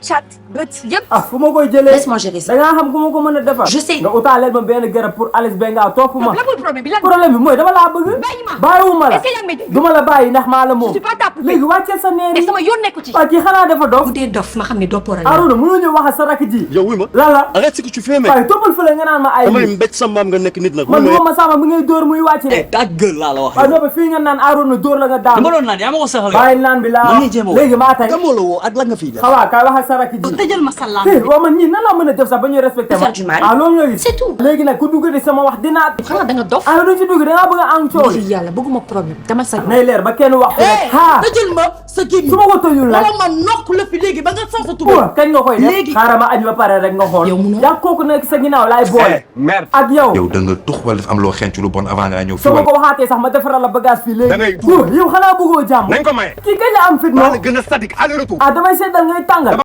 chat bët yëpp. ah fu ma koy jëlee. laisse-moi gérer ça. da ngaa xam ku ma ko mën a defar. je sais. nga utaaleel ma benn garab pour Alice Benga topp ma. lan mooy problème bi lan. problème bi mooy dama laa bëgg. bàyyi ma bàyyiwuma la. est-ce que yaa ngi may dégg. duma la bàyyi ndax maa la moom. je suis pas ta poupée. léegi wàcceel sa neer et yi. sama yoon nekku ci. waaw kii xanaa dafa dof. bu dee dof ma xam ne doo pooral. Arouna mënoo ñëw wax ak sa rakk ji. yow wuy ma. lan la. arrête ce que tu fais mec. waaye toppal fële nga naan ma ay. damay mbéj sa maam nga nekk nit nag. man moom ma sama mi ngay dóor muy wàcc de. ta gueule laa la wax. waaw non fii nga naan Arouna dóor la nga daan. dama doon naan yaa ma ko saxal. bàyyi naan bi laa léegi maa tey. kan moo la woo ak lan nga fiy def. xawaa kaay wax ak sa rakk ji. tëjal ma salaam. waaw man ñii nan laa mën a def sax ba ñu respecté ma. ah loolu ñooy. c'est tout. léegi nag ku dugg di sama wax dinaa. xanaa da nga dof. ah duñ ci dugg da ngaa bëgg a am coow. yàlla bëgguma problème dama sa. nay leer ba kenn wax. ah tëjal ma sa kii bi. su ma ko tëjul nag. wala ma nokk la fi léegi ba nga sax sa tuba. kañ nga koy def léegi xaaral ma añ ba pare rek nga xool. yow munoo yaa kooku nekk sa ginnaaw laay boole. merde ak yow. yow da nga tux wala dafa am loo xenc lu bon avant ngaa ñëw fii soo ma wala. ko waxaatee sax ma defaral la bagage fii léegi. da ngay yow xanaa bëggoo jàmm. nañ ko maye. kii kañ la am fit maa moom. la gën a sadik aller retour. ah damay seetal ngay tàng